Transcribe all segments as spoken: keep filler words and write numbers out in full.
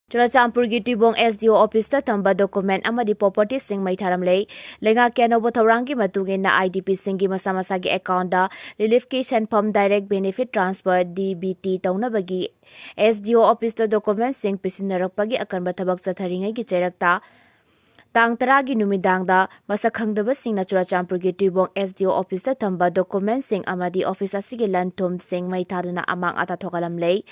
ꯆꯨꯔꯆꯥꯟꯄꯨꯔꯒꯤ ꯇꯨꯏꯕꯣꯡ S D O officeꯇ ꯊꯝꯕ document ꯑꯃꯗꯤ propertyꯁꯤꯡ ꯃꯩ ꯊꯥꯔꯝꯂꯦ꯫ ꯂꯩꯉꯥꯛꯀꯤ ꯑꯅꯧꯕ ꯊꯧꯔꯥꯡꯒꯤ ꯃꯇꯨꯡ ꯏꯟꯅ IDPꯁꯤꯡꯒꯤ ꯃꯁꯥ ꯃꯁꯥꯒꯤ accountꯇ reliefꯀꯤ ꯁꯦꯟꯐꯝ direct benefit transfer, DBT, ꯇꯧꯅꯕꯒꯤ S D O officeꯇ documentꯁꯤꯡ ꯄꯤꯁꯤꯟꯅꯔꯛꯄꯒꯤ ꯑꯀꯟꯕ ꯊꯕꯛ ꯆꯠꯊꯔꯤꯉꯩꯒꯤ ꯆꯩꯔꯛꯇ ꯇꯥꯡ ꯇꯔꯥꯒꯤ ꯅꯨꯃꯤꯗꯥꯡꯗ ꯃꯁꯛ ꯈꯪꯗꯕꯁꯤꯡꯅ ꯆꯨꯔꯆꯥꯟꯄꯨꯔꯒꯤ ꯇꯨꯏꯕꯣꯡ S D O officeꯇ ꯊꯝꯕ documentꯁꯤꯡ ꯑꯃꯗꯤ office ꯑꯁꯤꯒꯤ ꯂꯟ ꯊꯨꯝꯁꯤꯡ ꯃꯩ ꯊꯥꯗꯨꯅ ꯑꯃꯥꯡ ꯑꯇꯥ ꯊꯣꯛꯍꯜꯂꯝꯂꯦ꯫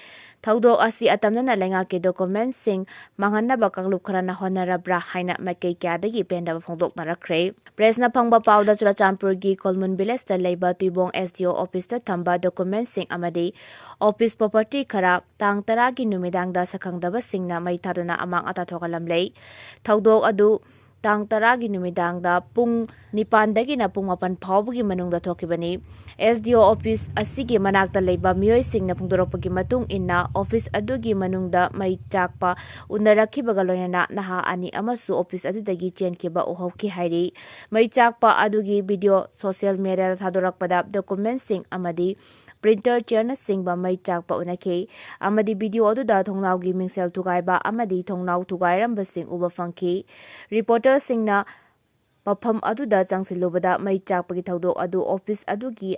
ꯊꯧꯗꯣꯛ ꯑꯁꯤ ꯑꯇꯝꯅꯅ ꯂꯩꯉꯥꯛꯀꯤ documentꯁꯤꯡ ꯃꯥꯡꯍꯟꯅꯕ ꯀꯥꯡꯂꯨꯞ ꯈꯔꯅ ꯍꯣꯠꯅꯔꯕ꯭ꯔꯥ ꯍꯥꯏꯅ ꯃꯥꯏꯀꯩ ꯀꯌꯥꯗꯒꯤ ꯄꯦꯟꯗꯕ ꯐꯣꯡꯗꯣꯛꯅꯔꯛꯈ꯭ꯔꯦ꯫ Pressꯅ ꯐꯪꯕ ꯄꯥꯎꯗ ꯆꯨꯔꯆꯥꯟꯄꯨꯔꯒꯤ ꯀꯣꯜꯃꯨꯟ villageꯇ ꯂꯩꯕ ꯇꯨꯏꯕꯣꯡ S D O officeꯇ ꯊꯝꯕ documentꯁꯤꯡ ꯑꯃꯗꯤ office property ꯈꯔ ꯇꯥꯡ ꯇꯔꯥꯒꯤ ꯅꯨꯃꯤꯗꯥꯡꯗ ꯁꯛꯈꯪꯗꯕꯁꯤꯡꯅ ꯃꯩ ꯊꯥꯗꯨꯅ ꯑꯃꯥꯡ ꯑꯇꯥ ꯊꯣꯛꯍꯜꯂꯝꯂꯦ꯫ ꯊꯧꯗꯣꯛ ꯑꯗꯨ ꯇꯥꯡ ꯇꯔꯥꯒꯤ ꯅꯨꯃꯤꯗꯥꯡꯗ ꯄꯨꯡ ꯅꯤꯄꯥꯟꯗꯒꯤꯅ ꯄꯨꯡ ꯃꯥꯄꯟ ꯐꯥꯎꯕꯒꯤ ꯃꯅꯨꯡꯗ ꯊꯣꯛꯈꯤꯕꯅꯤ꯫ S D O office ꯑꯁꯤꯒꯤ ꯃꯅꯥꯛꯇ ꯂꯩꯕ ꯃꯤꯑꯣꯏꯁꯤꯡꯅ ꯐꯣꯡꯗꯣꯔꯛꯄꯒꯤ ꯃꯇꯨꯡ ꯏꯟꯅ, office ꯑꯗꯨꯒꯤ ꯃꯅꯨꯡꯗ ꯃꯩ ꯆꯥꯛꯄ ꯎꯅꯔꯛꯈꯤꯕꯒ ꯂꯣꯏꯅꯅ ꯅꯍꯥ ꯑꯅꯤ ꯑꯃꯁꯨ office ꯑꯗꯨꯗꯒꯤ ꯆꯦꯟꯈꯤꯕ ꯎꯍꯧꯈꯤ ꯍꯥꯏꯔꯤ꯫ ꯃꯩ ꯆꯥꯛꯄ ꯑꯗꯨꯒꯤ video social mediaꯗ ꯊꯥꯗꯣꯔꯛꯄꯗ documentꯁꯤꯡ ꯑꯃꯗꯤ printer, chairꯅꯆꯤꯡꯕ ꯃꯩ ꯆꯥꯛꯄ ꯎꯅꯈꯤ ꯑꯃꯗꯤ video ꯑꯗꯨꯗ ꯊꯣꯡꯅꯥꯎꯒꯤ ꯃꯤꯡꯁꯦꯜ ꯊꯨꯒꯥꯏꯕ ꯑꯃꯗꯤ ꯊꯣꯡꯅꯥꯎ ꯊꯨꯒꯥꯏꯔꯝꯕꯁꯤꯡ ꯎꯕ ꯐꯪꯈꯤ꯫ Reporterꯁꯤꯡꯅ ꯃꯐꯝ ꯑꯗꯨꯗ ꯆꯪꯁꯤꯜꯂꯨꯕꯗ ꯃꯩ ꯆꯥꯛꯄꯒꯤ ꯊꯧꯗꯣꯛ ꯑꯗꯨ office ꯑꯗꯨꯒꯤ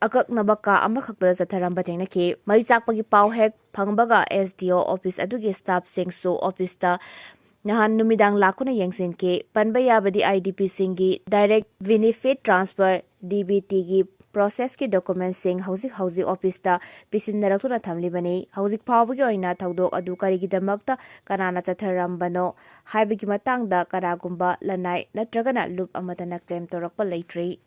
ꯑꯀꯛꯅꯕ ꯀꯥ ꯑꯃꯈꯛꯇꯗ ꯆꯠꯊꯔꯝꯕ ꯊꯦꯡꯅꯈꯤ꯫ ꯃꯩ ꯆꯥꯛꯄꯒꯤ ꯄꯥꯎ ꯍꯦꯛ ꯐꯪꯕꯒ S D O office ꯑꯗꯨꯒꯤ staffꯁꯤꯡꯁꯨ officeꯇ ꯅꯍꯥꯟ ꯅꯨꯃꯤꯗꯥꯡ ꯂꯥꯛꯇꯨꯅ ꯌꯦꯡꯁꯤꯟꯈꯤ꯫ ꯄꯟꯕ ꯌꯥꯕꯗꯤ IDPꯁꯤꯡꯒꯤ direct benefit transfer, DBTꯒꯤ processꯀꯤ documentꯁꯤꯡ ꯍꯧꯖꯤꯛ ꯍꯧꯖꯤꯛ officeꯇ ꯄꯤꯁꯤꯟꯅꯔꯛꯇꯨꯅ ꯊꯝꯂꯤꯕꯅꯤ꯫ ꯍꯧꯖꯤꯛ ꯐꯥꯎꯕꯒꯤ ꯑꯣꯏꯅ ꯊꯧꯗꯣꯛ ꯑꯗꯨ ꯀꯔꯤꯒꯤꯗꯃꯛꯇ ꯀꯅꯥꯅ ꯆꯠꯊꯔꯝꯕꯅꯣ ꯍꯥꯏꯕꯒꯤ ꯃꯇꯥꯡꯗ ꯀꯅꯥꯒꯨꯝꯕ ꯂꯅꯥꯏ ꯅꯠꯇ꯭ꯔꯒꯅ ꯂꯨꯞ ꯑꯃꯠꯇꯅ claim ꯇꯧꯔꯛꯄ ꯂꯩꯇ꯭ꯔꯤ꯫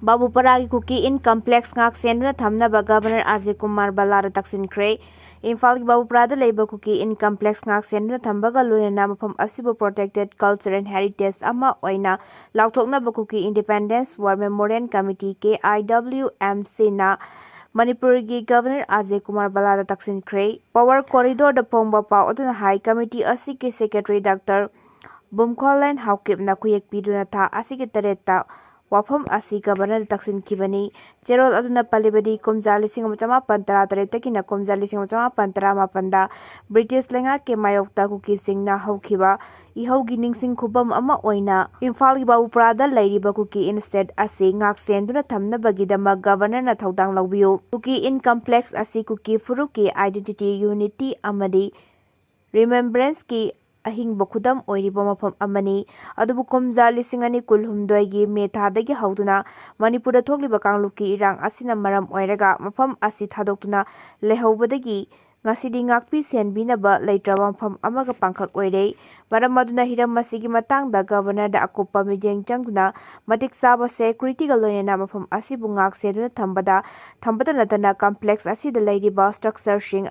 ꯕꯥꯕꯨꯄꯥꯔꯥꯒꯤ ꯀꯨꯀꯤ ꯏꯟ complex ꯉꯥꯛ ꯁꯦꯟꯗꯨꯅ ꯊꯝꯅꯕ Governor ꯑꯖꯌ ꯀꯨꯃꯥꯔ ꯚꯜꯂꯥꯗ ꯇꯛꯁꯤꯟꯈ꯭ꯔꯦ꯫ ꯏꯝꯐꯥꯜꯒꯤ ꯕꯥꯕꯨꯄꯥꯔꯥꯗ ꯂꯩꯕ ꯀꯨꯀꯤ ꯏꯟ complex ꯉꯥꯛ ꯁꯦꯟꯗꯨꯅ ꯊꯝꯕꯒ ꯂꯣꯏꯅꯅ ꯃꯐꯝ ꯑꯁꯤꯕꯨ protected culture and heritage ꯑꯃ ꯑꯣꯏꯅ ꯂꯥꯎꯊꯣꯛꯅꯕ Kuki Independence War Memorial Committee, KIWMCꯅ ꯃꯅꯤꯄꯨꯔꯒꯤ Governor ꯑꯖꯌ ꯀꯨꯃꯥꯔ ꯚꯜꯂꯥꯗ ꯇꯛꯁꯤꯟꯈ꯭ꯔꯦ꯫ Power Corridorꯗ ꯐꯣꯡꯕ ꯄꯥꯎ ꯑꯗꯨꯅ ꯍꯥꯏ, committee ꯑꯁꯤꯒꯤ secretary Doctor ꯕꯨꯝꯈꯣꯂꯦꯟ ꯍꯥꯎꯀꯤꯞꯅ ꯈꯨꯌꯦꯛ ꯄꯤꯗꯨꯅ ꯊꯥ ꯑꯁꯤꯒꯤ ꯇꯔꯦꯠꯇ ꯋꯥꯐꯝ ꯑꯁꯤ ꯒꯕꯔꯅꯔꯗ ꯇꯛꯁꯤꯟꯈꯤꯕꯅꯤ꯫ ꯆꯦꯔꯣꯜ ꯑꯗꯨꯅ ꯄꯜꯂꯤꯕꯗꯤ, ꯀꯨꯝꯖꯥ ꯂꯤꯁꯤꯡ ꯑꯃ ꯆꯃꯥꯄꯟ ꯇꯔꯥꯇꯔꯦꯠꯇꯒꯤꯅ ꯀꯨꯝꯖꯥ ꯂꯤꯁꯤꯡ ꯑꯃ ꯆꯃꯥꯄꯟ ꯇꯔꯥꯃꯥꯄꯟꯗ ꯕ꯭ꯔꯤꯇꯤꯁ ꯂꯩꯉꯥꯛꯀꯤ ꯃꯥꯌꯣꯛꯇ ꯀꯨꯀꯤꯁꯤꯡꯅ ꯍꯧꯈꯤꯕ ꯏꯍꯧꯒꯤ ꯅꯤꯡꯁꯤꯡ ꯈꯨꯕꯝ ꯑꯃ ꯑꯣꯏꯅ ꯏꯝꯐꯥꯜꯒꯤ ꯕꯥꯕꯨꯄꯨꯔꯥꯗ ꯂꯩꯔꯤꯕ ꯀꯨꯀꯤ ꯏꯟ ꯁ꯭ꯇꯦꯠ ꯑꯁꯤ ꯉꯥꯛ ꯁꯦꯟꯗꯨꯅ ꯊꯝꯅꯕꯒꯤꯗꯃꯛ ꯒꯕꯔꯅꯔꯅ ꯊꯧꯗꯥꯡ ꯂꯧꯕꯤꯌꯨ꯫ ꯀꯨꯀꯤ ꯏꯟ ꯀꯝꯄ꯭ꯂꯦꯛꯁ ꯑꯁꯤ ꯀꯨꯀꯤ ꯐꯨꯔꯨꯞꯀꯤ identity, unity ꯑꯃꯗꯤ remembrance ꯀꯤ ꯑꯍꯤꯡꯕ ꯈꯨꯗꯝ ꯑꯣꯏꯔꯤꯕ ꯃꯐꯝ ꯑꯃꯅꯤ꯫ ꯑꯗꯨꯕꯨ ꯀꯨꯝꯖꯥ ꯂꯤꯁꯤꯡ ꯑꯅꯤ ꯀꯨꯟꯍꯨꯝꯗꯣꯏꯒꯤ ꯃꯦ ꯊꯥꯗꯒꯤ ꯍꯧꯗꯨꯅ ꯃꯅꯤꯄꯨꯔꯗ ꯊꯣꯛꯂꯤꯕ ꯀꯥꯡꯂꯨꯞꯀꯤ ꯏꯔꯥꯡ ꯑꯁꯤꯅ ꯃꯔꯝ ꯑꯣꯏꯔꯒ ꯃꯐꯝ ꯑꯁꯤ ꯊꯥꯗꯣꯛꯇꯨꯅ ꯂꯩꯍꯧꯕꯗꯒꯤ ꯉꯁꯤꯗꯤ ꯉꯥꯛꯄꯤ ꯁꯦꯟꯕꯤꯅꯕ ꯂꯩꯇ꯭ꯔꯕ ꯃꯐꯝ ꯑꯃꯒ ꯄꯥꯡꯈꯛ ꯑꯣꯏꯔꯦ꯫ ꯃꯔꯝ ꯑꯗꯨꯅ ꯍꯤꯔꯝ ꯑꯁꯤꯒꯤ ꯃꯇꯥꯡꯗ ꯒꯕꯔꯅꯔꯗ ꯑꯀꯨꯞꯄ ꯃꯤꯠꯌꯦꯡ ꯆꯪꯗꯨꯅ ꯃꯇꯤꯛ ꯆꯥꯕ security ꯒ ꯂꯣꯏꯅꯅ ꯃꯐꯝ ꯑꯁꯤꯕꯨ ꯉꯥꯛ ꯁꯦꯟꯗꯨꯅ ꯊꯝꯕꯗ, ꯊꯝꯕꯇ ꯅꯠꯇꯅ ꯀꯝꯄ꯭ꯂꯦꯛꯁ ꯑꯁꯤꯗ ꯂꯩꯔꯤꯕ structure ꯁꯤꯡ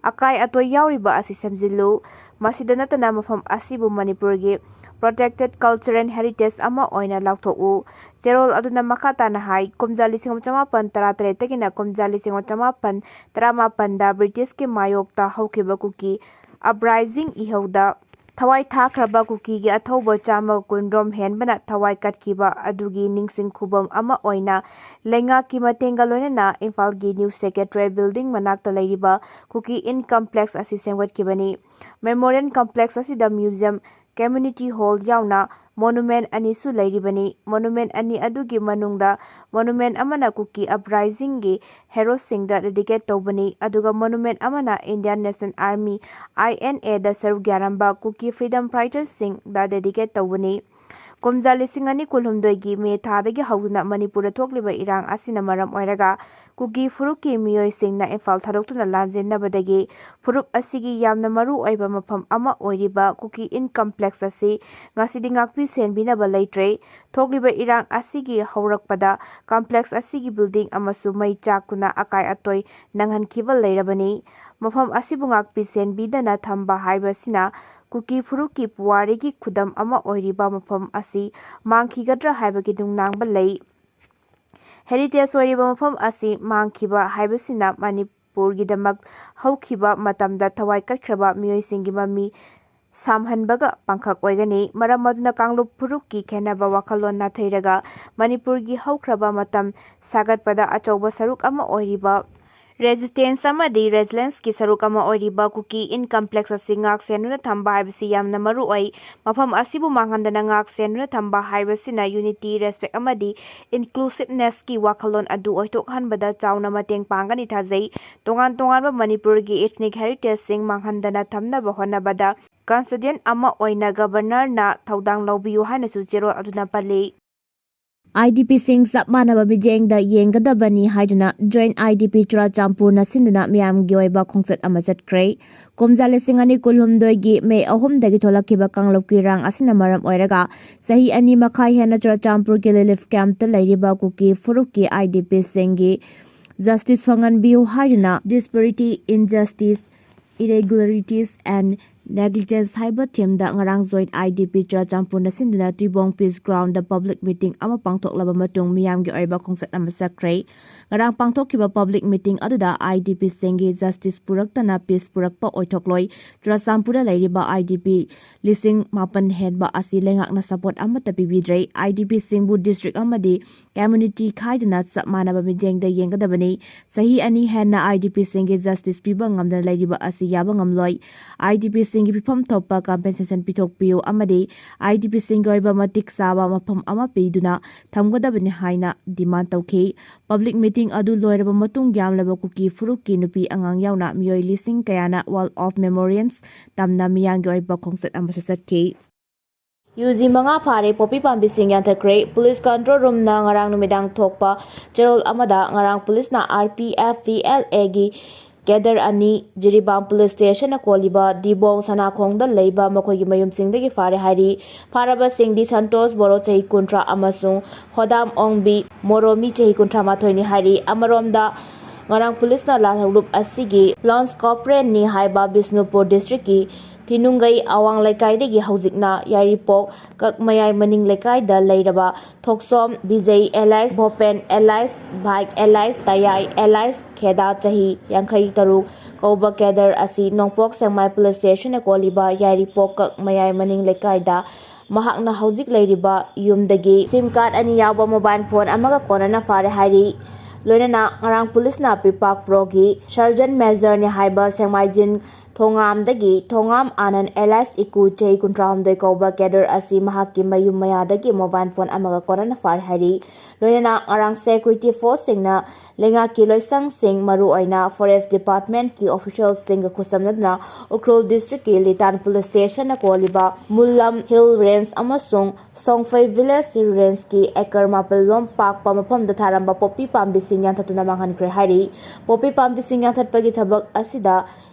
ꯑꯀꯥꯏ ꯑꯇꯣꯏ ꯌꯥꯎꯔꯤꯕ ꯑꯁꯤ ꯁꯦꯝꯖꯤꯜꯂꯨ꯫ ꯃꯁꯤꯗ ꯅꯠꯇꯅ ꯃꯐꯝ ꯑꯁꯤꯕꯨ ꯃꯅꯤꯄꯨꯔꯒꯤ protected cultural heritage ꯑꯃ ꯑꯣꯏꯅ ꯂꯥꯎꯊꯣꯛꯎ꯫ ꯆꯦꯔꯣꯜ ꯑꯗꯨꯅ ꯃꯈꯥ ꯇꯥꯅ ꯍꯥꯏ, ꯀꯨꯝꯖꯥ ꯂꯤꯁꯤꯡ ꯑꯃ ꯆꯃꯥꯄꯟ ꯇꯔꯥꯇꯔꯦꯠꯇꯒꯤꯅ ꯀꯨꯝꯖꯥ ꯂꯤꯁꯤꯡ ꯑꯃ ꯆꯃꯥꯄꯟ ꯇꯔꯥꯃꯥꯄꯟꯗ ꯕ꯭ꯔꯤꯇꯤꯁꯀꯤ ꯃꯥꯌꯣꯛꯇ ꯍꯧꯈꯤꯕ ꯀꯨꯀꯤ uprising ꯏꯍꯧꯗ ꯊꯋꯥꯏ ꯊꯥꯈ꯭ꯔꯕ ꯀꯨꯀꯤꯒꯤ ꯑꯊꯧꯕ ꯆꯥꯝꯃꯒ ꯀꯨꯟꯔꯣꯝ ꯍꯦꯟꯕꯅ ꯊꯋꯥꯏ ꯀꯠꯈꯤꯕ ꯑꯗꯨꯒꯤ ꯅꯤꯡꯁꯤꯡ ꯈꯨꯕꯝ ꯑꯃ ꯑꯣꯏꯅ ꯂꯩꯉꯥꯛꯀꯤ ꯃꯇꯦꯡꯒ ꯂꯣꯏꯅꯅ ꯏꯝꯐꯥꯜꯒꯤ new secretariat building ꯃꯅꯥꯛꯇ ꯂꯩꯔꯤꯕ ꯀꯨꯀꯤ ꯏꯟ ꯀꯝꯄ꯭ꯂꯦꯛꯁ ꯑꯁꯤ ꯁꯦꯝꯒꯠꯈꯤꯕꯅꯤ꯫ Memorial ꯀꯝꯄ꯭ꯂꯦꯛꯁ ꯑꯁꯤꯗ museum, community hall ꯌꯥꯎꯅ monument ꯑꯅꯤꯁꯨ ꯂꯩꯔꯤꯕꯅꯤ꯫ Monument ꯑꯅꯤ ꯑꯗꯨꯒꯤ ꯃꯅꯨꯡꯗ monument ꯑꯃꯅ ꯀꯨꯀꯤ uprising ꯒꯤ heroes ꯁꯤꯡꯗ dedicate ꯇꯧꯕꯅꯤ, ꯑꯗꯨꯒ monument ꯑꯃꯅ Indian National Army, I N A ꯗ ꯁꯔꯨꯛ ꯌꯥꯔꯝꯕ ꯀꯨꯀꯤ freedom fighters ꯁꯤꯡꯗ dedicate ꯇꯧꯕꯅꯤ꯫ ꯀꯨꯝꯖꯥ ꯂꯤꯁꯤꯡ ꯑꯅꯤ ꯀꯨꯟꯍꯨꯝꯗꯣꯏꯒꯤ ꯃꯦ ꯊꯥꯗꯒꯤ ꯍꯧꯗꯨꯅ ꯃꯅꯤꯄꯨꯔꯗ ꯊꯣꯛꯂꯤꯕ ꯏꯔꯥꯡ ꯑꯁꯤꯅ ꯃꯔꯝ ꯑꯣꯏꯔꯒ ꯀꯨꯀꯤ ꯐꯨꯔꯨꯞꯀꯤ ꯃꯤꯑꯣꯏꯁꯤꯡꯅ ꯏꯝꯐꯥꯜ ꯊꯥꯗꯣꯛꯇꯨꯅ ꯂꯥꯟꯖꯦꯟꯅꯕꯗꯒꯤ ꯐꯨꯔꯨꯞ ꯑꯁꯤꯒꯤ ꯌꯥꯝꯅ ꯃꯔꯨ ꯑꯣꯏꯕ ꯃꯐꯝ ꯑꯃ ꯑꯣꯏꯔꯤꯕ ꯀꯨꯀꯤ ꯏꯟ ꯀꯝꯄ꯭ꯂꯦꯛꯁ ꯑꯁꯤ ꯉꯁꯤꯗꯤ ꯉꯥꯛꯄꯤ ꯁꯦꯟꯕꯤꯅꯕ ꯂꯩꯇ꯭ꯔꯦ꯫ ꯊꯣꯛꯂꯤꯕ ꯏꯔꯥꯡ ꯑꯁꯤꯒꯤ ꯍꯧꯔꯛꯄꯗ ꯀꯝꯄ꯭ꯂꯦꯛꯁ ꯑꯁꯤꯒꯤ building ꯑꯃꯁꯨ ꯃꯩ ꯆꯥꯛꯇꯨꯅ ꯑꯀꯥꯏ ꯑꯇꯣꯏ ꯅꯪꯍꯟꯈꯤꯕ ꯂꯩꯔꯕꯅꯤ꯫ ꯃꯐꯝ ꯑꯁꯤꯕꯨ ꯉꯥꯛꯄꯤ ꯁꯦꯟꯕꯤꯗꯅ ꯊꯝꯕ ꯍꯥꯏꯕꯁꯤꯅ ꯀꯨꯀꯤ ꯐꯨꯔꯨꯞꯀꯤ ꯄꯨꯋꯥꯔꯤꯒꯤ ꯈꯨꯗꯝ ꯑꯃ ꯑꯣꯏꯔꯤꯕ ꯃꯐꯝ ꯑꯁꯤ ꯃꯥꯡꯈꯤꯒꯗ꯭ꯔꯥ ꯍꯥꯏꯕꯒꯤ ꯅꯨꯡꯅꯥꯡꯕ ꯂꯩ꯫ Heritage ꯑꯣꯏꯔꯤꯕ ꯃꯐꯝ ꯑꯁꯤ ꯃꯥꯡꯈꯤꯕ ꯍꯥꯏꯕꯁꯤꯅ ꯃꯅꯤꯄꯨꯔꯒꯤꯗꯃꯛ ꯍꯧꯈꯤꯕ ꯃꯇꯝꯗ ꯊꯋꯥꯏ ꯀꯠꯈ꯭ꯔꯕ ꯃꯤꯑꯣꯏꯁꯤꯡꯒꯤ ꯃꯃꯤ ꯁꯝꯍꯟꯕꯒ ꯄꯥꯡꯈꯛ ꯑꯣꯏꯒꯅꯤ꯫ ꯃꯔꯝ ꯑꯗꯨꯅ ꯀꯥꯡꯂꯨꯞ ꯐꯨꯔꯨꯞꯀꯤ ꯈꯦꯟꯅꯕ ꯋꯥꯈꯜꯂꯣꯟ ꯅꯥꯊꯩꯔꯒ ꯃꯅꯤꯄꯨꯔꯒꯤ ꯍꯧꯈ꯭ꯔꯕ ꯃꯇꯝ ꯁꯥꯒꯠꯄꯗ ꯑꯆꯧꯕ ꯁꯔꯨꯛ ꯑꯃ ꯑꯣꯏꯔꯤꯕ resistance ꯑꯃꯗꯤ resilienceꯀꯤ ꯁꯔꯨꯛ ꯑꯃ ꯑꯣꯏꯔꯤꯕ ꯀꯨꯀꯤ in complex ꯑꯁꯤ ꯉꯥꯛ ꯁꯦꯟꯗꯨꯅ ꯊꯝꯕ ꯍꯥꯏꯕꯁꯤ ꯌꯥꯝꯅ ꯃꯔꯨ ꯑꯣꯏ꯫ ꯃꯐꯝ ꯑꯁꯤꯕꯨ ꯃꯥꯡꯍꯟꯗꯅ ꯉꯥꯛ ꯁꯦꯟꯗꯨꯅ ꯊꯝꯕ ꯍꯥꯏꯕꯁꯤꯅ unity, respect ꯑꯃꯗꯤ inclusivenessꯀꯤ ꯋꯥꯈꯜꯂꯣꯟ ꯑꯗꯨ ꯑꯣꯏꯊꯣꯛꯍꯟꯕꯗ ꯆꯥꯎꯅ ꯃꯇꯦꯡ ꯄꯥꯡꯒꯅꯤ ꯊꯥꯖꯩ꯫ ꯇꯣꯉꯥꯟ ꯇꯣꯉꯥꯟꯕ ꯃꯅꯤꯄꯨꯔꯒꯤ ethnic heritageꯁꯤꯡ ꯃꯥꯡꯍꯟꯗꯅ ꯊꯝꯅꯕ ꯍꯣꯠꯅꯕꯗ constituent ꯑꯃ ꯑꯣꯏꯅ Governorꯅ ꯊꯧꯗꯥꯡ ꯂꯧꯕꯤꯌꯨ ꯍꯥꯏꯅꯁꯨ ꯆꯦꯔꯣꯜ ꯑꯗꯨꯅ ꯄꯜꯂꯤ꯫ IDPꯁꯤꯡ ꯆꯞ ꯃꯥꯟꯅꯕ ꯃꯤꯠꯌꯦꯡꯗ ꯌꯦꯡꯒꯗꯕꯅꯤ ꯍꯥꯏꯗꯨꯅ Joint IDP ꯆꯨꯔꯥꯆꯥꯟꯄꯨꯔꯅ ꯁꯤꯟꯗꯨꯅ ꯃꯤꯌꯥꯝꯒꯤ ꯑꯣꯏꯕ ꯈꯣꯡꯆꯠ ꯑꯃ ꯆꯠꯈ꯭ꯔꯦ꯫ ꯀꯨꯝꯖꯥ ꯂꯤꯁꯤꯡ ꯑꯅꯤ ꯀꯨꯟꯍꯨꯝꯗꯣꯏꯒꯤ ꯃꯦ ꯑꯍꯨꯝꯗꯒꯤ ꯊꯣꯛꯂꯛꯈꯤꯕ ꯀꯥꯡꯂꯨꯞꯀꯤ ꯏꯔꯥꯡ ꯑꯁꯤꯅ ꯃꯔꯝ ꯑꯣꯏꯔꯒ ꯆꯍꯤ ꯑꯅꯤ ꯃꯈꯥꯏ ꯍꯦꯟꯅ ꯆꯨꯔꯥꯆꯥꯟꯄꯨꯔꯒꯤ relief campꯇ ꯂꯩꯔꯤꯕ ꯀꯨꯀꯤ ꯐꯨꯔꯨꯞꯀꯤ IDPꯁꯤꯡꯒꯤ justice ꯐꯪꯍꯟꯕꯤꯌꯨ ꯍꯥꯏꯗꯨꯅ disparity, injustice, irregularities and negligence ꯍꯥꯏꯕ themeꯗ ꯉꯔꯥꯡ Joint IDP ꯆꯨꯔꯥꯆꯥꯟꯄꯨꯔꯅ ꯁꯤꯟꯗꯨꯅ ꯇꯨꯏꯕꯣꯡ Peace Groundꯗ public meeting ꯑꯃ ꯄꯥꯡꯊꯣꯛꯂꯕ ꯃꯇꯨꯡ ꯃꯤꯌꯥꯝꯒꯤ ꯑꯣꯏꯕ ꯈꯣꯡꯆꯠ ꯑꯃ ꯆꯠꯈ꯭ꯔꯦ꯫ ꯉꯔꯥꯡ ꯄꯥꯡꯊꯣꯛꯈꯤꯕ public meeting ꯑꯗꯨꯗ IDPꯁꯤꯡꯒꯤ justice ꯄꯨꯔꯛꯇꯅ peace ꯄꯨꯔꯛꯄ ꯑꯣꯏꯊꯣꯛꯂꯣꯏ꯫ ꯆꯨꯔꯥꯆꯥꯟꯄꯨꯔꯗ ꯂꯩꯔꯤꯕ IDP ꯂꯤꯁꯤꯡ ꯃꯥꯄꯟ ꯍꯦꯟꯕ ꯑꯁꯤ ꯂꯩꯉꯥꯛꯅ support ꯑꯃꯠꯇ ꯄꯤꯕꯤꯗ꯭ꯔꯦ꯫ IDPꯁꯤꯡꯕꯨ district ꯑꯃꯗꯤ community ꯈꯥꯏꯗꯅ ꯆꯞ ꯃꯥꯟꯅꯕ ꯃꯤꯠꯌꯦꯡꯗ ꯌꯦꯡꯒꯗꯕꯅꯤ꯫ ꯆꯍꯤ ꯑꯅꯤ ꯍꯦꯟꯅ IDPꯁꯤꯡꯒꯤ justice ꯄꯤꯕ ꯉꯝꯗꯅ ꯂꯩꯔꯤꯕ ꯑꯁꯤ ꯌꯥꯕ ꯉꯝꯂꯣꯏ꯫ IDPꯁꯤꯡꯒꯤ ꯐꯤꯐꯝ ꯊꯣꯛꯄ compensation ꯄꯤꯊꯣꯛꯄꯤꯌꯨ ꯑꯃꯗꯤ IDPꯁꯤꯡꯒꯤ ꯑꯣꯏꯕ ꯃꯇꯤꯛ ꯆꯥꯕ ꯃꯐꯝ ꯑꯃ ꯄꯤꯗꯨꯅ ꯊꯝꯒꯗꯕꯅꯤ ꯍꯥꯏꯅ demand ꯇꯧꯈꯤ꯫ Public meeting ꯑꯗꯨ ꯂꯣꯏꯔꯕ ꯃꯇꯨꯡ ꯌꯥꯝꯂꯕ ꯀꯨꯀꯤ ꯐꯨꯔꯨꯞꯀꯤ ꯅꯨꯄꯤ ꯑꯉꯥꯡ ꯌꯥꯎꯅ ꯃꯤꯑꯣꯏ ꯂꯤꯁꯤꯡ ꯀꯌꯥꯅ Wall of Memorials ꯇꯝꯅ ꯃꯤꯌꯥꯝꯒꯤ ꯑꯣꯏꯕ ꯈꯣꯡꯆꯠ ꯑꯃꯁꯨ ꯆꯠꯈꯤ꯫ ꯌꯨ ꯖꯤ ꯃꯉꯥ ꯐꯥꯔꯦ, ꯄꯣꯄꯤ ꯄꯥꯝꯕꯤꯁꯤꯡ ꯌꯥꯟꯊꯠꯈ꯭ꯔꯦ꯫ Police control roomꯅ ꯉꯔꯥꯡ ꯅꯨꯃꯤꯗꯥꯡ ꯊꯣꯛꯄ ꯆꯦꯔꯣꯜ ꯑꯃꯗ ꯉꯔꯥꯡ policeꯅ R P F P L Aꯒꯤ cadre ꯑꯅꯤ ꯖꯤꯔꯤꯕꯥꯝ police stationꯅ ꯀꯣꯜꯂꯤꯕ ꯗꯤꯕꯣꯡ ꯁꯅꯥꯈꯣꯡꯗ ꯂꯩꯕ ꯃꯈꯣꯏꯒꯤ ꯃꯌꯨꯝꯁꯤꯡꯗꯒꯤ ꯐꯥꯔꯦ ꯍꯥꯏꯔꯤ꯫ ꯐꯥꯔꯕꯁꯤꯡꯗꯤ ꯁꯟꯇꯣꯁ ꯕꯣꯔꯣ ꯆꯍꯤ ꯀꯨꯟꯊ꯭ꯔꯥ ꯑꯃꯁꯨꯡ ꯍꯣꯗꯥꯝ ꯑꯣꯡꯕꯤ ꯃꯣꯔꯣꯃꯤ ꯆꯍꯤ ꯀꯨꯟꯊ꯭ꯔꯥ ꯃꯥꯊꯣꯏꯅꯤ ꯍꯥꯏꯔꯤ꯫ ꯑꯃꯔꯣꯝꯗ ꯉꯔꯥꯡ policeꯅ ꯂꯥꯜꯍꯧꯂꯨꯞ ꯑꯁꯤꯒꯤ lance corporalꯅꯤ ꯍꯥꯏꯕ ꯕꯤꯁꯅꯨꯄꯨꯔ districtꯀꯤ ꯊꯤꯅꯨꯡꯒꯩ ꯑꯋꯥꯡ ꯂꯩꯀꯥꯏꯗꯒꯤ ꯍꯧꯖꯤꯛꯅ ꯌꯥꯏꯔꯤꯄꯣꯛ ꯀꯛꯃꯌꯥꯏ ꯃꯅꯤꯡ ꯂꯩꯀꯥꯏꯗ ꯂꯩꯔꯕ ꯊꯣꯛꯁꯣꯝ ꯕꯤꯖꯩ alias ꯚꯣꯄꯦꯟ alias bike alias ꯇꯌꯥꯏ alias ꯈꯦꯗꯥ ꯆꯍꯤ ꯌꯥꯡꯈꯩ ꯇꯔꯨꯛ, ꯀꯧꯕ cadre ꯑꯁꯤ ꯅꯣꯡꯄꯣꯛ ꯁꯦꯛꯃꯥꯏ police stationꯅ ꯀꯣꯜꯂꯤꯕ ꯌꯥꯏꯔꯤꯄꯣꯛ ꯀꯛ ꯃꯌꯥꯏ ꯃꯅꯤꯡ ꯂꯩꯀꯥꯏꯗ ꯃꯍꯥꯛꯅ ꯍꯧꯖꯤꯛ ꯂꯩꯔꯤꯕ ꯌꯨꯝꯗꯒꯤ SIM card ꯑꯅꯤ ꯌꯥꯎꯕ mobile phone ꯑꯃꯒ ꯀꯣꯟꯅꯅ ꯐꯥꯔꯦ ꯍꯥꯏꯔꯤ꯫ ꯂꯣꯏꯅꯅ ꯉꯔꯥꯡ policeꯅ ꯄꯤꯄꯥꯛ proꯒꯤ sergeant majorꯅꯤ ꯍꯥꯏꯕ ꯁꯦꯛꯃꯥꯏꯖꯤꯟ ꯊꯣꯉꯥꯝꯗꯒꯤ ꯊꯣꯉꯥꯝ ꯑꯥꯅꯟ alias ꯏꯀꯨ ꯆꯍꯤ ꯀꯨꯟꯊ꯭ꯔꯥꯍꯨꯝꯗꯣꯏ ꯀꯧꯕ cadre ꯑꯁꯤ ꯃꯍꯥꯛꯀꯤ ꯃꯌꯨꯝ ꯃꯌꯥꯗꯒꯤ mobile phone ꯑꯃꯒ ꯀꯣꯟꯅꯅ ꯐꯥꯔꯦ ꯍꯥꯏꯔꯤ꯫ ꯂꯣꯏꯅꯅ ꯉꯔꯥꯡ security forceꯁꯤꯡꯅ ꯂꯩꯉꯥꯛꯀꯤ ꯂꯣꯏꯁꯪꯁꯤꯡ, ꯃꯔꯨꯑꯣꯏꯅ Forest Departmentꯀꯤ officialꯁꯤꯡꯒ ꯈꯨꯠꯁꯝꯅꯗꯨꯅ Ukhrul districtꯀꯤ ꯂꯤꯇꯥꯟ police stationꯅ ꯀꯣꯜꯂꯤꯕ ꯃꯨꯜꯂꯝ hill range ꯑꯃꯁꯨꯡ ꯁꯣꯡꯐꯩ village hill rangeꯀꯤ acre ꯃꯥꯄꯜ ꯂꯣꯝ ꯄꯥꯛꯄ ꯃꯐꯝꯗ ꯊꯥꯔꯝꯕ ꯄꯣꯄꯤ ꯄꯥꯝꯕꯤꯁꯤꯡ ꯌꯥꯟꯊꯠꯇꯨꯅ ꯃꯥꯡꯍꯟꯈ꯭ꯔꯦ ꯍꯥꯏꯔꯤ꯫ ꯄꯣꯄꯤ ꯄꯥꯝꯕꯤꯁꯤꯡ ꯌꯥꯟꯊꯠꯄꯒꯤ ꯊꯕꯛ ꯑꯁꯤꯗ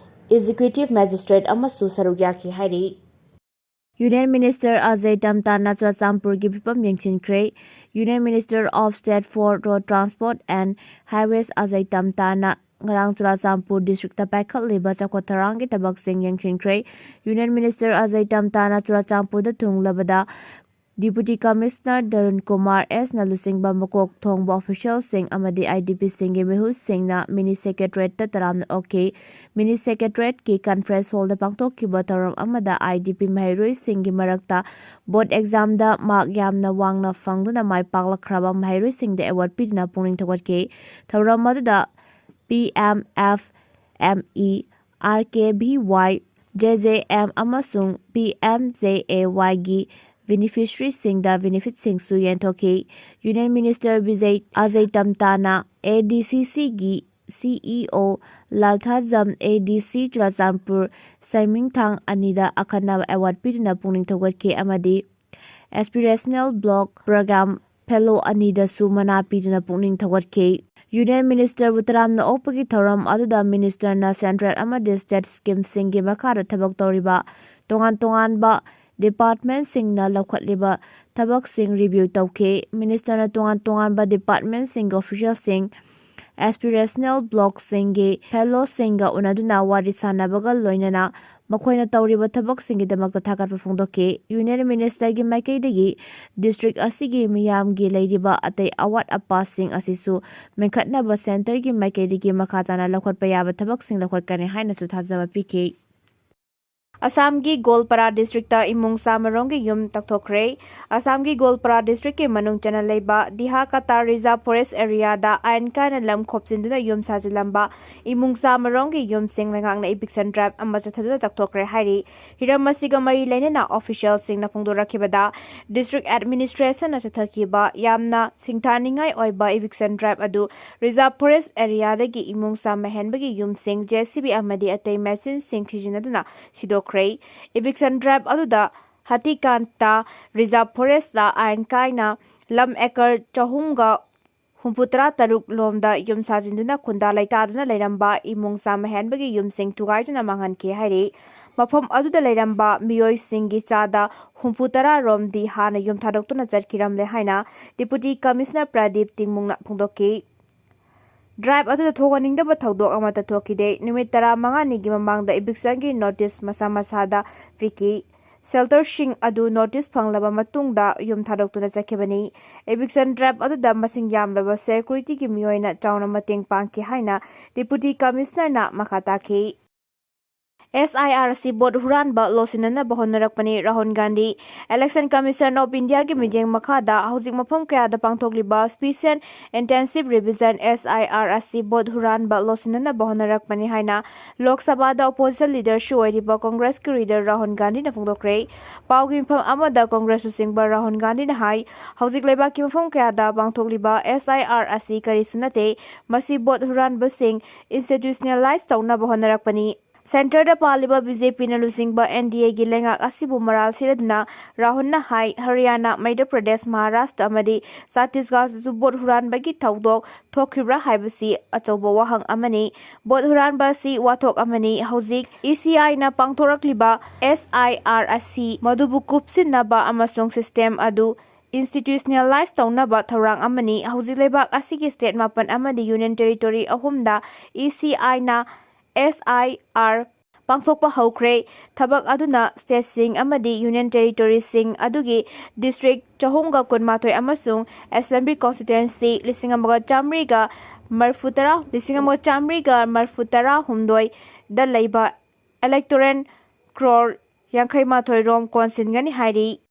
executive magistrate ꯑꯃꯁꯨ ꯁꯔꯨꯛ ꯌꯥꯈꯤ ꯍꯥꯏꯔꯤ꯫ Union Minister ꯑꯖꯌ ꯇꯝꯇꯥꯅ ꯆꯨꯔꯆꯥꯟꯄꯨꯔꯒꯤ ꯐꯤꯕꯝ ꯌꯦꯡꯁꯤꯟꯈ꯭ꯔꯦ꯫ Union Minister of State for Road Transport and Highways Ajay ꯇꯝꯇꯥꯅ ꯉꯔꯥꯡ ꯆꯨꯔꯆꯥꯟꯄꯨꯔ districtꯇ ꯄꯥꯏꯈꯠꯂꯤꯕ ꯆꯥꯎꯈꯠ ꯊꯧꯔꯥꯡꯒꯤ ꯊꯕꯛꯁꯤꯡ ꯌꯦꯡꯁꯤꯟꯈ꯭ꯔꯦ꯫ Union Minister Ajay ꯇꯝꯇꯥꯅ ꯆꯨꯔꯆꯥꯟꯄꯨꯔꯗ ꯊꯨꯡꯂꯕꯗ Deputy Commissioner ꯗꯔꯨꯟ Kumar ꯑꯦꯁꯅ ꯂꯨꯆꯤꯡꯕ ꯃꯀꯣꯛ ꯊꯣꯡꯕ officialꯁꯤꯡ ꯑꯃꯗꯤ IDPꯁꯤꯡꯒꯤ ꯃꯤꯍꯨꯠꯁꯤꯡꯅ mini secretariatꯇ ꯇꯔꯥꯝꯅ ꯑꯣꯛꯈꯤ꯫ Mini secretariatꯀꯤ conference hallꯗ ꯄꯥꯡꯊꯣꯛꯈꯤꯕ ꯊꯧꯔꯝ ꯑꯃꯗ IDP ꯃꯍꯩꯔꯣꯏꯁꯤꯡꯒꯤ ꯃꯔꯛꯇ board examꯗ mark ꯌꯥꯝꯅ ꯋꯥꯡꯅ ꯐꯪꯗꯨꯅ ꯃꯥꯏ ꯄꯥꯛꯂꯛꯈ꯭ꯔꯕ ꯃꯍꯩꯔꯣꯏꯁꯤꯡꯗ award ꯄꯤꯗꯨꯅ ꯄꯨꯛꯅꯤꯡ ꯊꯧꯒꯠꯈꯤ꯫ ꯊꯧꯔꯝ ꯑꯗꯨꯗ PMFME, RKVY, JJM ꯑꯃꯁꯨꯡ PMJAYꯒꯤ beneficiaryꯁꯤꯡꯗ benefitꯁꯤꯡꯁꯨ ꯌꯦꯟꯊꯣꯛꯈꯤ꯫ Union Minister ꯕꯤꯖꯩ ꯑꯖꯩ ꯇꯝꯇꯥꯅ ADCCꯒꯤ CEO ꯂꯥꯜꯊꯥꯖꯝ ADC ꯆꯨꯔꯆꯥꯟꯄꯨꯔ ꯁꯥꯏꯃꯤꯡꯊꯥꯡ ꯑꯅꯤꯗ ꯑꯈꯟꯅꯕ award ꯄꯤꯗꯨꯅ ꯄꯨꯛꯅꯤꯡ ꯊꯧꯒꯠꯈꯤ ꯑꯃꯗꯤ Aspirational Block Program Fellow ꯑꯅꯤꯗꯁꯨ ꯃꯅꯥ ꯄꯤꯗꯨꯅ ꯄꯨꯛꯅꯤꯡ ꯊꯧꯒꯠꯈꯤ꯫ Union Ministerꯕꯨ ꯇꯔꯥꯝꯅ ꯑꯣꯛꯄꯒꯤ ꯊꯧꯔꯝ ꯑꯗꯨꯗ Ministerꯅ central ꯑꯃꯗꯤ state schemeꯁꯤꯡꯒꯤ ꯃꯈꯥꯗ ꯊꯕꯛ ꯇꯧꯔꯤꯕ ꯇꯣꯉꯥꯟ ꯇꯣꯉꯥꯟꯕ departmentꯁꯤꯡꯅ ꯂꯧꯈꯠꯂꯤꯕ ꯊꯕꯛꯁꯤꯡ review ꯇꯧꯈꯤ꯫ Ministerꯅ ꯇꯣꯉꯥꯟ ꯇꯣꯉꯥꯟꯕ departmentꯁꯤꯡꯒꯤ officialꯁꯤꯡ, ꯑꯦꯁꯄꯤꯔꯦꯁꯅꯦꯜ ꯕ꯭ꯂꯣꯛꯁꯤꯡꯒꯤ ꯐꯦꯂꯣꯁꯤꯡꯒ ꯎꯅꯗꯨꯅ ꯋꯥꯔꯤ ꯁꯥꯟꯅꯕꯒ ꯂꯣꯏꯅꯅ ꯃꯈꯣꯏꯅ ꯇꯧꯔꯤꯕ ꯊꯕꯛꯁꯤꯡꯒꯤꯗꯃꯛꯇ ꯊꯥꯒꯠꯄ ꯐꯣꯡꯗꯣꯛꯈꯤ꯫ ꯌꯨꯅꯤꯌꯟ ꯃꯤꯅꯤꯁꯇꯔꯒꯤ ꯃꯥꯏꯀꯩꯗꯒꯤ ꯗꯤꯁꯇ꯭ꯔꯤꯛ ꯑꯁꯤꯒꯤ ꯃꯤꯌꯥꯝꯒꯤ ꯂꯩꯔꯤꯕ ꯑꯇꯩ ꯑꯋꯥꯠ ꯑꯄꯥꯁꯤꯡ ꯑꯁꯤꯁꯨ ꯃꯦꯟꯈꯠꯅꯕ ꯁꯦꯟꯇꯔꯒꯤ ꯃꯥꯏꯀꯩꯗꯒꯤ ꯃꯈꯥ ꯇꯥꯅ ꯂꯧꯈꯠꯄ ꯌꯥꯕ ꯊꯕꯛꯁꯤꯡ ꯂꯧꯈꯠꯀꯅꯤ ꯍꯥꯏꯅꯁꯨ ꯊꯥꯖꯕ ꯄꯤꯈꯤ꯫ ꯑꯁꯥꯝꯒꯤ ꯒꯣꯜꯄꯥꯔꯥ ꯗꯤꯁꯇ꯭ꯔꯤꯛꯇ ꯏꯃꯨꯡ ꯆꯥꯃꯔꯣꯝꯒꯤ ꯌꯨꯝ ꯇꯛꯊꯣꯛꯈ꯭ꯔꯦ꯫ ꯑꯁꯥꯝꯒꯤ ꯒꯣꯜꯄꯥꯔꯥ ꯗꯤꯁꯇ꯭ꯔꯤꯛꯀꯤ ꯃꯅꯨꯡ ꯆꯟꯅ ꯂꯩꯕ ꯗꯤꯍꯥ ꯀꯇꯥ ꯔꯤꯖꯥꯔꯚ ꯐꯣꯔꯦꯁ ꯑꯦꯔꯤꯌꯥꯗ ꯑꯥꯏꯟ ꯀꯥꯏꯅ ꯂꯝ ꯈꯣꯞꯆꯤꯟꯗꯨꯅ ꯌꯨꯝ ꯁꯥꯖꯤꯜꯂꯝꯕ ꯏꯃꯨꯡ ꯆꯥꯃꯔꯣꯝꯒꯤ ꯌꯨꯝꯁꯤꯡ ꯂꯩꯉꯥꯛꯅ eviction drive ꯑꯃ ꯆꯠꯊꯗꯨꯅ ꯇꯛꯊꯣꯛꯈ꯭ꯔꯦ ꯍꯥꯏꯔꯤ꯫ ꯍꯤꯔꯝ ꯑꯁꯤꯒ ꯃꯔꯤ ꯂꯩꯅꯅ ꯑꯣꯐꯤꯁꯤꯌꯦꯜꯁꯤꯡꯅ ꯐꯣꯡꯗꯣꯔꯛꯈꯤꯕꯗ, ꯗꯤꯁꯇ꯭ꯔꯤꯛ ꯑꯦꯗꯃꯤꯅꯤꯁꯇ꯭ꯔꯦꯁꯟꯅ ꯆꯠꯊꯈꯤꯕ ꯌꯥꯝꯅ ꯁꯤꯡꯊꯥꯅꯤꯡꯉꯥꯏ ꯑꯣꯏꯕ eviction drive ꯑꯗꯨ ꯔꯤꯖꯥꯔꯚ ꯐꯣꯔꯦꯁ ꯑꯦꯔꯤꯌꯥꯗꯒꯤ ꯏꯃꯨꯡ ꯆꯥꯝꯃ ꯍꯦꯟꯕꯒꯤ ꯌꯨꯝꯁꯤꯡ, ꯖꯦ ꯁꯤ ꯕꯤ ꯑꯃꯗꯤ ꯑꯇꯩ ꯃꯦꯆꯤꯟꯁꯤꯡ ꯊꯤꯖꯤꯟꯅꯗꯨꯅ ꯁꯤꯗꯣꯛꯈ꯭ꯔꯦ꯫ Eviction drive ꯑꯗꯨꯗ ꯍꯥꯇꯤꯀꯥꯟꯇꯥ ꯔꯤꯖꯥꯔꯚ ꯐꯣꯔꯦꯁꯇ ꯑꯥꯏꯟ ꯀꯥꯏꯅ ꯂꯝ ꯑꯦꯀꯔ ꯆꯍꯨꯝꯒ ꯍꯨꯝꯐꯨꯇꯔꯥ ꯇꯔꯨꯛ ꯂꯣꯝꯗ ꯌꯨꯝ ꯁꯥꯖꯤꯟꯗꯨꯅ ꯈꯨꯟꯗꯥ ꯂꯩꯇꯥꯗꯨꯅ ꯂꯩꯔꯝꯕ ꯏꯃꯨꯡ ꯆꯥꯝꯃ ꯍꯦꯟꯕꯒꯤ ꯌꯨꯝꯁꯤꯡ ꯊꯨꯒꯥꯏꯗꯨꯅ ꯃꯥꯡꯍꯟꯈꯤ ꯍꯥꯏꯔꯤ꯫ ꯃꯐꯝ ꯑꯗꯨꯗ ꯂꯩꯔꯝꯕ ꯃꯤꯑꯣꯏꯁꯤꯡꯒꯤ ꯆꯥꯗ ꯍꯨꯝꯐꯨꯇꯔꯥ ꯔꯣꯝꯗꯤ ꯍꯥꯟꯅ ꯌꯨꯝ ꯊꯥꯗꯣꯛꯇꯨꯅ ꯆꯠꯈꯤꯔꯝꯂꯦ ꯍꯥꯏꯅ ꯗꯤꯄꯨꯇꯤ ꯀꯃꯤꯁꯅꯔ ꯄ꯭ꯔꯗꯤꯞ ꯇꯤꯡꯃꯨꯡꯅ ꯐꯣꯡꯗꯣꯛꯈꯤ꯫ ꯗ꯭ꯔꯥꯏꯚ ꯑꯗꯨꯗ ꯊꯣꯛꯍꯟꯅꯤꯡꯗꯕ ꯊꯧꯗꯣꯛ ꯑꯃꯠꯇ ꯊꯣꯛꯈꯤꯗꯦ꯫ ꯅꯨꯃꯤꯠ ꯇꯔꯥꯃꯉꯥꯅꯤꯒꯤ ꯃꯃꯥꯡꯗ ꯏꯚꯤꯛꯁꯟꯒꯤ ꯅꯣꯇꯤꯁ ꯃꯁꯥ ꯃꯁꯥꯗ ꯄꯤꯈꯤ꯫ ꯁꯦꯜꯇꯔꯁꯤꯡ ꯑꯗꯨ ꯅꯣꯇꯤꯁ ꯐꯪꯂꯕ ꯃꯇꯨꯡꯗ ꯌꯨꯝ ꯊꯥꯗꯣꯛꯇꯨꯅ ꯆꯠꯈꯤꯕꯅꯤ꯫ ꯏꯚꯤꯛꯁꯟ ꯗ꯭ꯔꯥꯏꯚ ꯑꯗꯨꯗ ꯃꯁꯤꯡ ꯌꯥꯝꯂꯕ ꯁꯦꯀ꯭ꯌꯨꯔꯤꯇꯤꯒꯤ ꯃꯤꯑꯣꯏꯅ ꯆꯥꯎꯅ ꯃꯇꯦꯡ ꯄꯥꯡꯈꯤ ꯍꯥꯏꯅ ꯗꯤꯄꯨꯇꯤ ꯀꯃꯤꯁꯅꯔꯅ ꯃꯈꯥ ꯇꯥꯈꯤ꯫ ꯑꯦꯁ ꯑꯥꯏ ꯑꯥꯔ ꯑꯁꯤ ꯚꯣꯠ ꯍꯨꯔꯥꯟꯕ ꯂꯣꯠꯁꯤꯟꯅꯅꯕ ꯍꯣꯠꯅꯔꯛꯄꯅꯤ, Rahul Gandhi. Election Commission of Indiaꯒꯤ ꯃꯤꯠꯌꯦꯡ ꯃꯈꯥꯗ ꯍꯧꯖꯤꯛ ꯃꯐꯝ ꯀꯌꯥꯗ ꯄꯥꯡꯊꯣꯛꯂꯤꯕ Special Intensive Revision, S I R, ꯑꯁꯤ ꯚꯣꯠ ꯍꯨꯔꯥꯟꯕ ꯂꯣꯠꯁꯤꯟꯅꯅꯕ ꯍꯣꯠꯅꯔꯛꯄꯅꯤ ꯍꯥꯏꯅ ꯂꯣꯛ ꯁꯚꯥꯗ opposition leaderꯁꯨ ꯑꯣꯏꯔꯤꯕ ꯀꯣꯡꯒ꯭ꯔꯦꯁꯀꯤ leader ꯔꯥꯍꯨꯜ ꯒꯥꯟꯙꯤꯅ ꯐꯣꯡꯗꯣꯛꯈ꯭ꯔꯦ꯫ ꯄꯥꯎꯒꯤ ꯃꯤꯐꯝ ꯑꯃꯗ ꯀꯣꯡꯒ꯭ꯔꯦꯁ ꯂꯨꯆꯤꯡꯕ ꯔꯥꯍꯨꯜ ꯒꯥꯟꯙꯤꯅ ꯍꯥꯏ, ꯍꯧꯖꯤꯛ ꯂꯩꯕꯥꯛꯀꯤ ꯃꯐꯝ ꯀꯌꯥꯗ ꯄꯥꯡꯊꯣꯛꯂꯤꯕ S I R ꯑꯁꯤ ꯀꯔꯤꯁꯨ ꯅꯠꯇꯦ, ꯃꯁꯤ ꯚꯣꯠ ꯍꯨꯔꯥꯟꯕꯁꯤꯡ institutionalize ꯇꯧꯅꯕ ꯍꯣꯠꯅꯔꯛꯄꯅꯤ꯫ ꯁꯦꯟꯇꯔꯗ ꯄꯥꯜꯂꯤꯕ ꯕꯤ ꯖꯦ ꯄꯤꯅ ꯂꯨꯆꯤꯡꯕ ꯑꯦꯟ ꯗꯤ ꯑꯦꯒꯤ ꯂꯩꯉꯥꯛ ꯑꯁꯤꯕꯨ ꯃꯔꯥꯜ ꯁꯤꯔꯗꯨꯅ ꯔꯥꯍꯨꯜꯅ ꯍꯥꯏ, ꯍꯔꯤꯌꯥꯅꯥ, ꯃꯙ꯭ꯌ ꯄ꯭ꯔꯗꯦꯁ, ꯃꯍꯥꯔꯥꯁꯇ꯭ꯔ ꯑꯃꯗꯤ ꯆꯠꯇꯤꯁꯒꯗꯁꯨ ꯚꯣꯠ ꯍꯨꯔꯥꯟꯕꯒꯤ ꯊꯧꯗꯣꯛ ꯊꯣꯛꯈꯤꯕ꯭ꯔꯥ ꯍꯥꯏꯕꯁꯤ ꯑꯆꯧꯕ ꯋꯥꯍꯪ ꯑꯃꯅꯤ꯫ ꯚꯣꯠ ꯍꯨꯔꯥꯟꯕ ꯑꯁꯤ ꯋꯥꯊꯣꯛ ꯑꯃꯅꯤ꯫ ꯍꯧꯖꯤꯛ ꯏ ꯁꯤ ꯑꯥꯏꯅ ꯄꯥꯡꯊꯣꯔꯛꯂꯤꯕ ꯑꯦꯁ ꯑꯥꯏ ꯑꯥꯔ ꯑꯁꯤ ꯃꯗꯨꯕꯨ ꯀꯨꯞꯁꯤꯟꯅꯕ ꯑꯃꯁꯨꯡ system ꯑꯗꯨ institutionalize ꯇꯧꯅꯕ ꯊꯧꯔꯥꯡ ꯑꯃꯅꯤ꯫ ꯍꯧꯖꯤꯛ ꯂꯩꯕꯥꯛ ꯑꯁꯤꯒꯤ state ꯃꯥꯄꯟ ꯑꯃꯗꯤ union territory ꯑꯍꯨꯝꯗ E C I ꯅ S I R ꯄꯥꯡꯊꯣꯛꯄ ꯍꯧꯈ꯭ꯔꯦ꯫ ꯊꯕꯛ ꯑꯗꯨꯅ stateꯁꯤꯡ ꯑꯃꯗꯤ union territoryꯁꯤꯡ ꯑꯗꯨꯒꯤ district ꯆꯍꯨꯝꯒ ꯀꯨꯟꯃꯥꯊꯣꯏ ꯑꯃꯁꯨꯡ assembly constituency ꯂꯤꯁꯤꯡ ꯑꯃꯒ ꯆꯥꯃꯔꯤꯒ ꯃꯔꯤꯐꯨ ꯇꯔꯥ, ꯂꯤꯁꯤꯡ ꯑꯃꯒ ꯆꯥꯃꯔꯤꯒ ꯃꯔꯤꯐꯨ ꯇꯔꯥ ꯍꯨꯝꯗꯣꯏꯗ ꯂꯩꯕ electorate crore ꯌꯥꯡꯈꯩ ꯃꯥꯊꯣꯏ ꯔꯣꯝ ꯀꯣꯟꯁꯤꯟꯒꯅꯤ ꯍꯥꯏꯔꯤ꯫